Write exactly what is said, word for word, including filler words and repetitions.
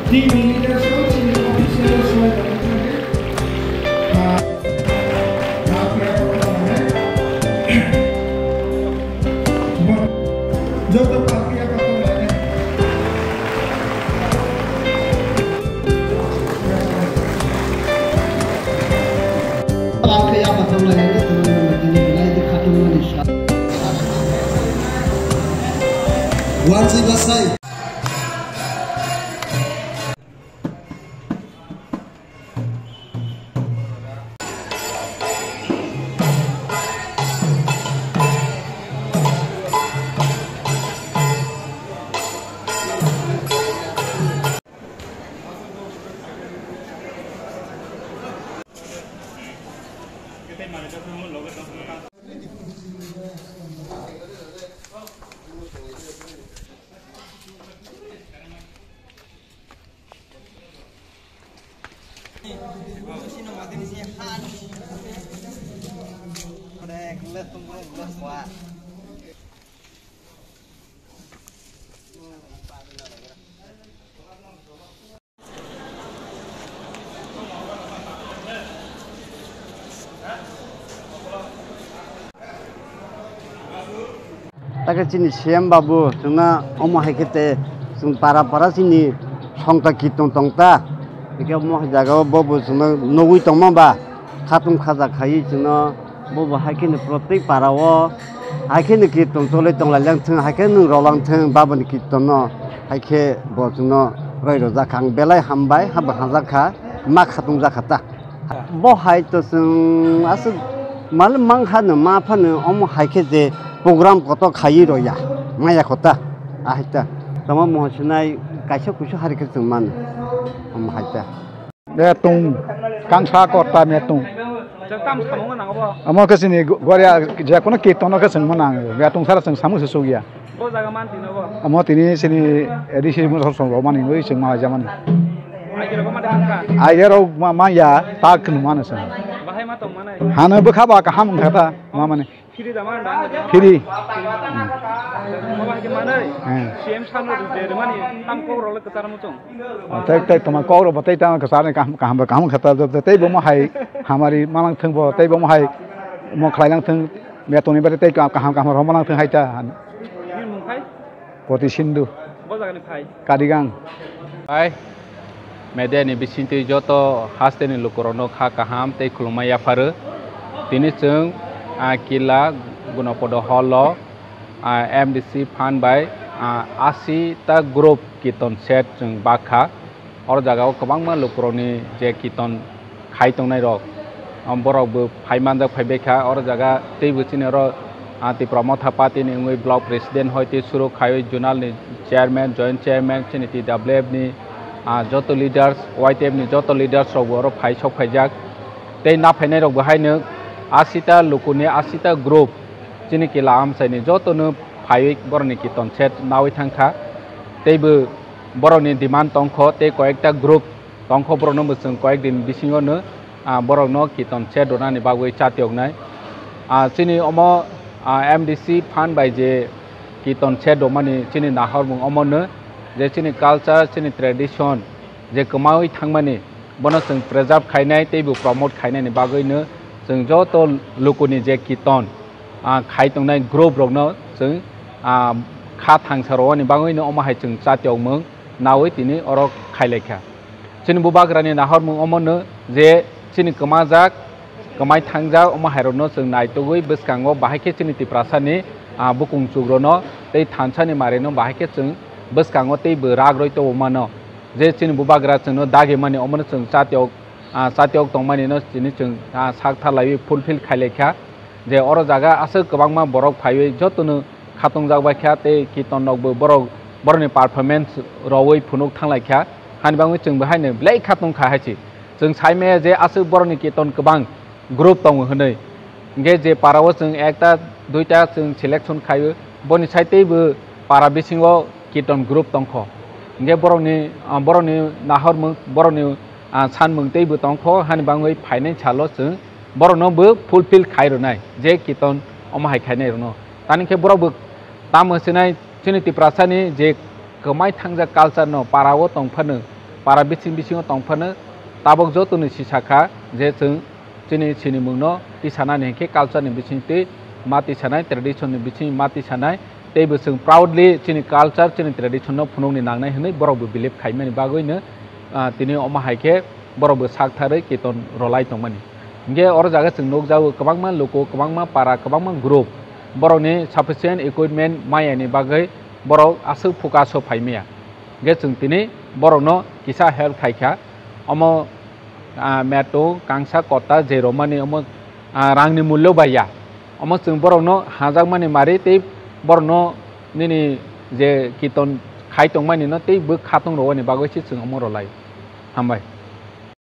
Team leaders, coaching officials, joto party ya kata mana? Party ya kata mana? Ini teman-teman ini mulai di kata mana? Wansi basai. Takhe chini C M babu chwngno omo hai khe te chwng para para chini songta kitung tongta. Hikhe omo hai jagao bobo chwngno nugwi tongma ba khatung khaja khaiwi chwngno bobo hai kheno protek para o hai kheno kitung cholwi tonglailangthwng, hai khe nwng rwlangthwng baboni kitung no, hai khe bo chwngno roi rwjak kha. Ang belai hambai, habo hamjak kha, ma khatung jak kha ta. Bo hai to chwng aswk mal mang hano ma phano omo hai khe je program kotor khaiwi rw ya, maya kho ta, ahai ta. Tamo moho sinai kaisa kuisu hari khe chwng mano, omo hai ta. Betung kangsa korta metung. Chwng tam samung nang bo? Amo khe chini go-, goria je kono kirtono khe chwng mano ang. Betung sara chwng samung se sugya. Bo jaga man tino bo? Amo tini chini A D C mo song song rok mani oi chwng ma jamani. Aigero bo mani tangka? Aigero ma, ma ya ta khnu mano chwng. Bahai ma tong manai? Hano bwkha ba kaham wngkha ta ma mani. Phiri da man da? Phiri. Bo bahai khe manai? Eh. C M sano de mani tam kok rok le kwchar muchung. Tei, tei, toma kok rok bo tei tamo kwchar ni kaham, kaham, kaham khe ta, tei bo mo hai hamari manang thung bo, tei bo mo hai mo khlai nang thung, beton ni bare tei kaham, kaham rok manang thung hai ta. Bini mung khai? Koti Sindhu. Bo jaga ni phai? Karigang. Hai, media ni bisingtwi joto haste ni lukurokno kha kaham tei khulumma yapharo. Tini chwng, ah, Kila Gunapodo hall o, ah, M D C fund bai, ah, asi ta group kirtan set chwng bakha. Oro jaga o kwbangma lukurokni je kirtan khai tongnai rok, um, borok bo phai manjak phai baikha. Oro jaga teibo chini oro, ah, Tipra Motha Party ni wngwi block president hoi tei suru khaiwi zonal ni chairman, joint chairman, chini T W F ni, ah, joto leaders, Y T F ni joto leaders rok bo oro phai sok phaijak. Tei na phainai rok bo haino asita lukuni asita group chini Kila Amchai ni joto no phaiwi borok ni kirtan set nawi thangkha. Teibo borok ni demand tongkho tei koyekta group tongkho, borokno bo chwng koyek din bisingo no, ah, borokno kirtan set rwnani bagwi chatiyoknai. Ah, chini omo, ah, M D C fund bai je kirtan set rwmani chini nahormung omo no je chini culture, chini tradition je kwmawi thangmani bono chwng preserve khainai tei bo promote khainani bagwi no chwng joto lukuni je kirtan, ah, khai tongnai group rokno chwng, ah, kha thangsa rwani bagwi no omo hai chwng chatiyokmung nawi tini oro khailaikha. Chini bubagrani nahormung omono je chini kwmajak, kwmai thangjak omo hairokno chwng naitugwi bwskango bahai khe chini Tiprasani, ah, bukung chukrokno tei thansani marino bahai khe chwng bwskango tei bo rak roi tongmano, je chini bubagra chwngno dagimani, omono chwng chatiok, ah, chatiok tongmani no chini chwng, ah, sak thalaiwi fulfill khailai kha, je oro jaga aswk kwbangma borok phaiwi jotono khatungjak bai kha tei kiton rokbo borok borokni performance rowwi phunuk thanglai kha, hani bagwi chwng bo haino belai khatungkha hai se. Chwng sai maya je aswk borokni kiton kwbang group tongo hwnwi. Hwnkhe je para o chwng ekta, duita chwng selection khaio, boni sai teibo para bisingo kiton group tongkho. Hwnkhe borokni, ah, borokni nahormung, borokni, ah, sanmung teibo tongkho, hani bagwi phainai salo chwng borokno bo fulfill khai rwnai je kiton omo hai khainai rwno. Tani khe borok bo tamo hwnsinai chini Tiprasani je kwmai thangjak culture no para o tong phano, para bising bisingo tong phano, tabok jotono sisa kha je chwng chini sinimungno tisanani hinkhe culture ni bisingtwi ma tisanai, tradition ni bising ma tisanai, teibo chwng proudly chini culture, chini tradition no phunukni nangnai hwnwi borok bo believe khaimani bagwino, ah, tini omo hai khe borok bo sak tharwi kiton rolai tongmani. Hinkhe oro jaga chwng nukjago kwbangma luku, kwbangma para, kwbangma group borokni sufficient equipment mayani bagwi borok aswk focus o phaimaya. Hinkhe chwng tini borokno kisa help khaikha. Omo, ah, metung, kangsa, kota je romani omo, ah, rangni mullo bai ya. Omo chwng borokno hajakmani mari tei borokno nini je kiton khai tongmani no tei bwkha tong rwani bagwi se chwng omo rolai. Hambai.